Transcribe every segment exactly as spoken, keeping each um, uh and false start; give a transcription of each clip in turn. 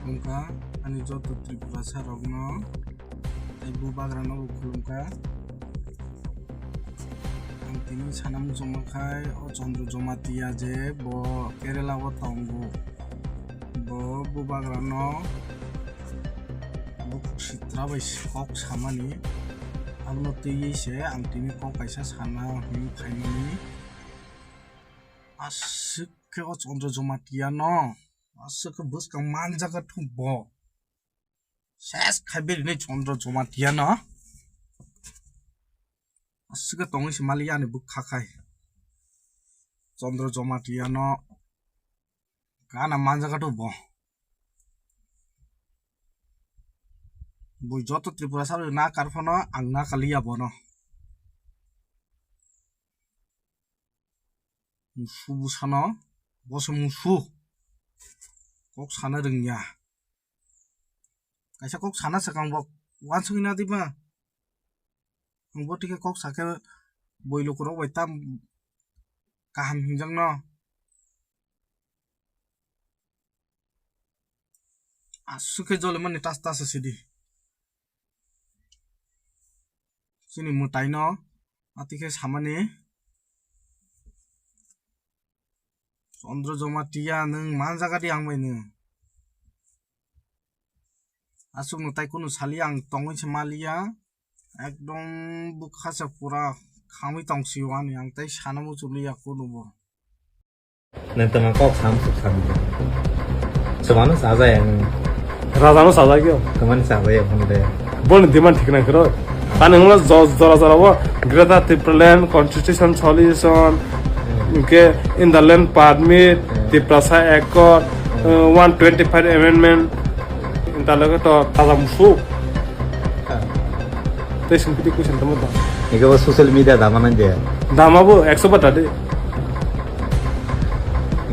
Khulumkha ani joto Tripurasa rokno tei bubagra no bo khulumkha. Ang tini sana muchungma khai o Chandra Jamatia je bo Kerala o tongo. Bo bubagra no bukhuk sitra bai kok samani abono twiwi se ang tini kok kaisa sana hwnwi phaimani. Aswk khe o Chandra Jamatia no aswk khe bwskang manjak khe thung bo. Ses khai beri ni Chandra Jamatia no. Aswk khe tongwi se mali ani bwkha khai. Chandra Jamatia no gana manjak khe thung bo. Bui joto Tripura salo na kar phano ang na kaliya bono. Musu bwsano, boso musu. Kok sana rwngya. Kaisa kok sana swkang bo uansukna di ba. Ang bo tike kok sakhe boi lukurok bai tam kaham hinjakno. Aswk khe jolimani tas tas sidi. Chini mwtaino atwi khe samani, Chandra Jamatia nwng manjak di ang bai nwng. Aswkno tai kunu sali ang tongwi se maliya. Ekdom bwkha se pura khamwi tong sio ani, ang tai sana muchunliya kunu bo. Nwng tama kok sam suk sam. Chwmano sajaya nwng. Rajano sajagyo. Tamani sajaya phone de. Boni demand thik nang kro. Tani hwnla jo-, jora jora bo Greater Tipraland Constitution Solution, Hmm. hwnkhe Inner Line Permit, Hmm. Tiprasa Accord, Hmm. uh, one twenty-five Amendment. Inta lage to taja musuk. Ah. Tei sing piti kuisan tamo to. Ega bo social media dama nang je. Dama bo ekso bata de.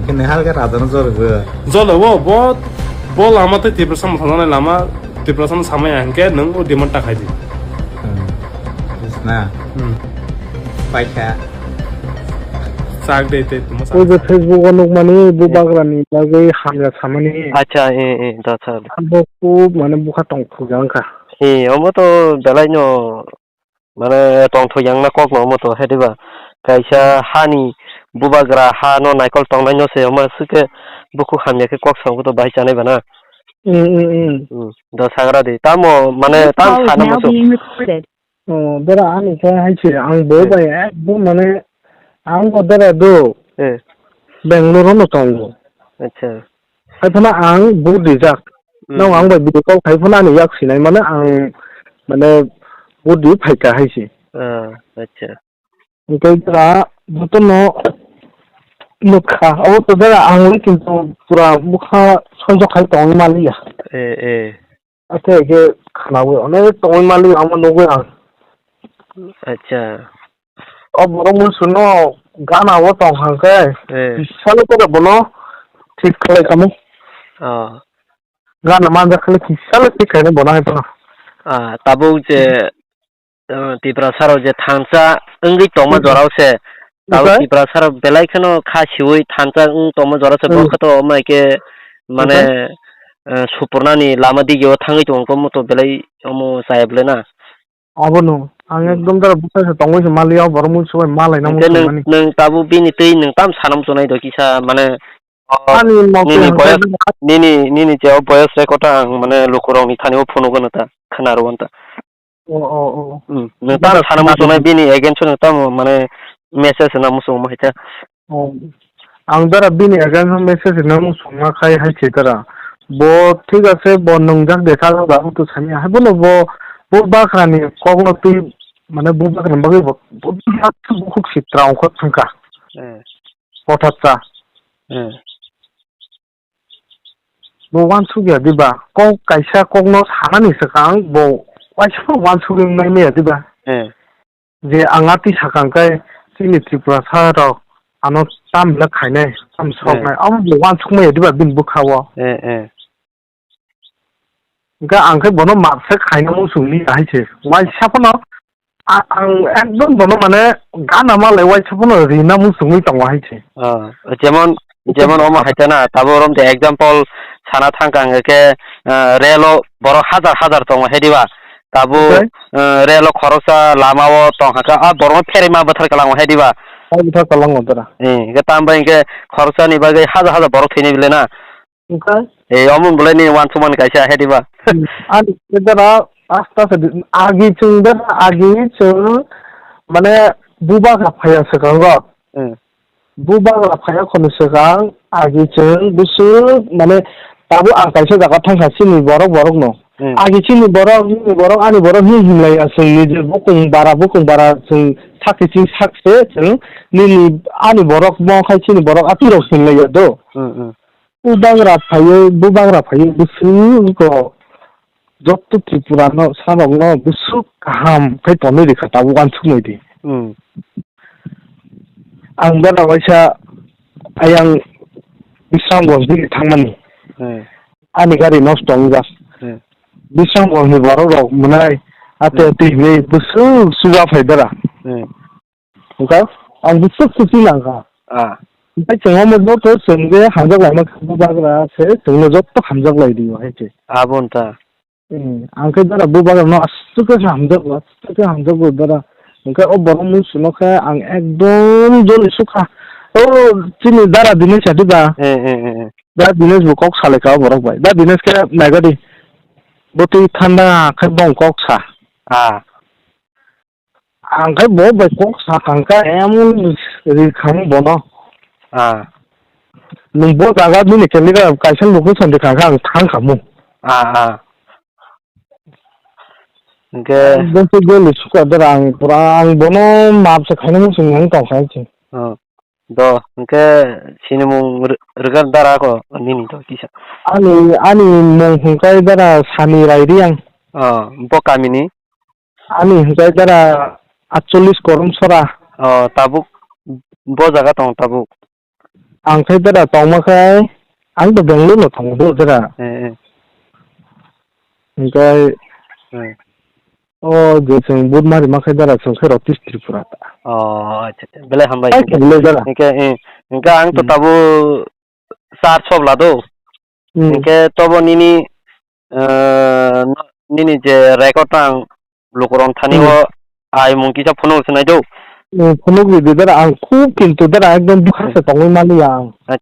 Kene halga rajano jor bo. Jolo bo, bo, bo lama tei Tiprasa motha nai lama, Tiprasa no samaya hingke nung o demand ta khai di. Hmm. Bus na. Hmm. Paikha. Chak de te tuma. O je Facebook o nukmani, bu Hmm. bagrani bagwi hamya samani. Acha, eh, eh, da, chak de. Abo khub mane bukha tongthok jang kha. Eh, omo to belai no mane tongthok yang na kok no omo to hai diba. Kaisa hani bubagra ha no naikol tongnai no se omo suke bukhuk hamya khe kok song to bai chanai bana. Mm, mm, mm. Mm, da sagra di. Tamo mane tam sana muchung. Oh, bera ani khe hai se ang bo Hmm. bai ekdom mane ang bo bera do. Hmm. Bangalore no tongo. Acha. Hai phano ang vote rijak. Hmm. Nang ang bai video call khai phano ani yak sinai mano ang mane vote di phaikha hai se. Ah, acha. Hingke jora jotono nukha. Abo to jora ang le kintu pura bukha sonjok khai tongwi maliya. Eh, eh. Ate ke khanawi onek tongwi maliya amo nugwi ang. Acha. O borok musuno gana o tong hang khe, eh, kisa le kore bono thik khlai kamo. Oh. Gana manjak khe kisa le thik khaino bono hai phano. Ah, tabuk je, eh, Tiprasa rok je thansa wngwi tongma, hmm, jorao se. Tabuk okai? Tiprasa rok belai kheno kha siwi thansa wng tongma jorao se, hmm, bokha to omo hai khe mane, okai? Eh, supurnani lama digio thangwi tongo, omo to belai omo chaya bwle na. Abono ang, hmm, ekdom dara bwsai se tongwi se maliya, borok mui subai malai nang. Hwnkhe nwng, muchungmani. Nwng tabuk bini twi nwng tam sana muchungnai do kisa, mane, o, ani mokhe nini hwnkhe boyos, nini, nini je o boyos record ang, mane, lukurokni thani o phunugano ta, khwnaro ta. O, o, o. Hmm, nwng tam dara sana khwnaro. Muchungnai bini against o nwng tam, mane, message rwna muchungma hai ta. Oh, ang dara bini against o message rwna muchungma khai hai se dara. Bo thik ase, bo nwngjak de thang ba, bo to sani hai bono bo, bo bakrani kokno twi, mane bo bakrani bagwi bo, bo bukhuk sitra ongkhor thangkha. Eh. Hothat sa. Eh. Bo wansuk ya diba? Kok kaisa kokno sanani swkang bo waisa wansuk nai maya diba? Eh. Je ang atwi sakang khe chini Tripurasa rok ano tam le khainai, tam, eh, soknai, amo bo wansukmaya diba bini bwkha o. Eh, eh. Hwnkhe ang khe bono mapsa khaina muchungli hai se. Waisa phano a-, ang ekdom bono mane gana malai waisa phano rina muchungwi tongo hai se. Ah, jemon, jemon omo hai ta na, tabo rom de example sana thangkha hwnkhe, eh, relo borok hajar hajar tongo hai diba? Tabuk, Oke. eh, relo khoroksa lamao tongkha khe, ah, borokno pherima bwthar kwlango hai diba? Hai bwthar kwlango dara. Eh, hwnkhe tambai hwnkhe khoroksani bagwi hajar hajar borok thwinai bile na? Oke. Eh, omo bolai ni uansukmani kaisa hai diba? Hmm. Ani dara asta se di-, agi chwng dara, agi chwng mane bubagra phaiya swkango. Hmm. Bubagra phaiya khoni swkang agi chwng bwswk mane tabuk ang kaisa jaga thangkha chini borok borokno. Hmm. Agi chini borok, nini borok, ani borok hin hinlaiya chwng nije bukung bara, bukung bara chwng sakki chwng sakse chwng nini ani borok mo khai chini borok atirok hinlaiya do. Hmm, hmm. Bubagra phaiwi, bubagra phaiwi bwswk wngkho. Jotto Tripura no, sarok no bwswk kaham khai tonwi rikha tabuk uansukmwi di. Hmm. Ang dara waisa ayang Bisramganj digi thangmani. Hmm. Ani gari nosto wngjak. Hmm. Bisramganj ni borok rok mwnai ate Hmm. ate hinwi bwswk chuba phai dara. Hmm. Hwnkhe ang bwswk sisi nangkha. Ah. Hwnkhe chwng omo joto chwng je hamjak laima khe bubagra se chwngno joto hamjak lai dio hai se. Abo wngkha. Hmm, ang khe dara bubagra no aswk khe hamjak o, aswk khe hamjak o dara. Hwnkhe o borok mung sino khe ang ekdom joli sukha. O chini dara Dinesh adi ba? Eh, eh, eh, eh. Dara Dinesh bo kok salai kha o borok bai. Dara Dinesh khe naiga di. Bo twi thanda khe bong kok sa. Ah. Ang khe bo bai kok sakang kha, emon ri kha bono. Ah. Nwng bo jaga bini candidate kaisa location di kha khe ang thang kha mu. Ah, ah. Hwnkhe bo se goli sukha dara ang pura ang bono map se khaina muchung nang tong kha se. Oh. Do, hwnkhe sinimung rw-, rwgwk dara ko nini do kisa. Ani, ani mung hwnkhe dara Sani Rairiang. Oh, bo kamini? Ani hwnkhe dara atchollis Korom Sora. Oh, tabuk bo jaga tong tabuk? Ang khe dara tongma khe, ang bo Bangalore no tongo do dara. Eh, eh. Hwnkhe Eh. o je chwng vote mari ma khe dara chwng khe Ratish Tripura ta. Oh, acha, acha. Belai hambai. Ai khe belai dara. Hwnkhe, eh, hwnkhe ang to Hmm. tabuk char sop la do. Hmm. Hwnkhe tobo nini, eh, nini je record ang lukurok thani Hmm. o ai mung kisa phunuk se nai do. Hmm, phunuk ridi dara ang khub kintu dara ekdom bwkha se tongwi mani ang. Acha,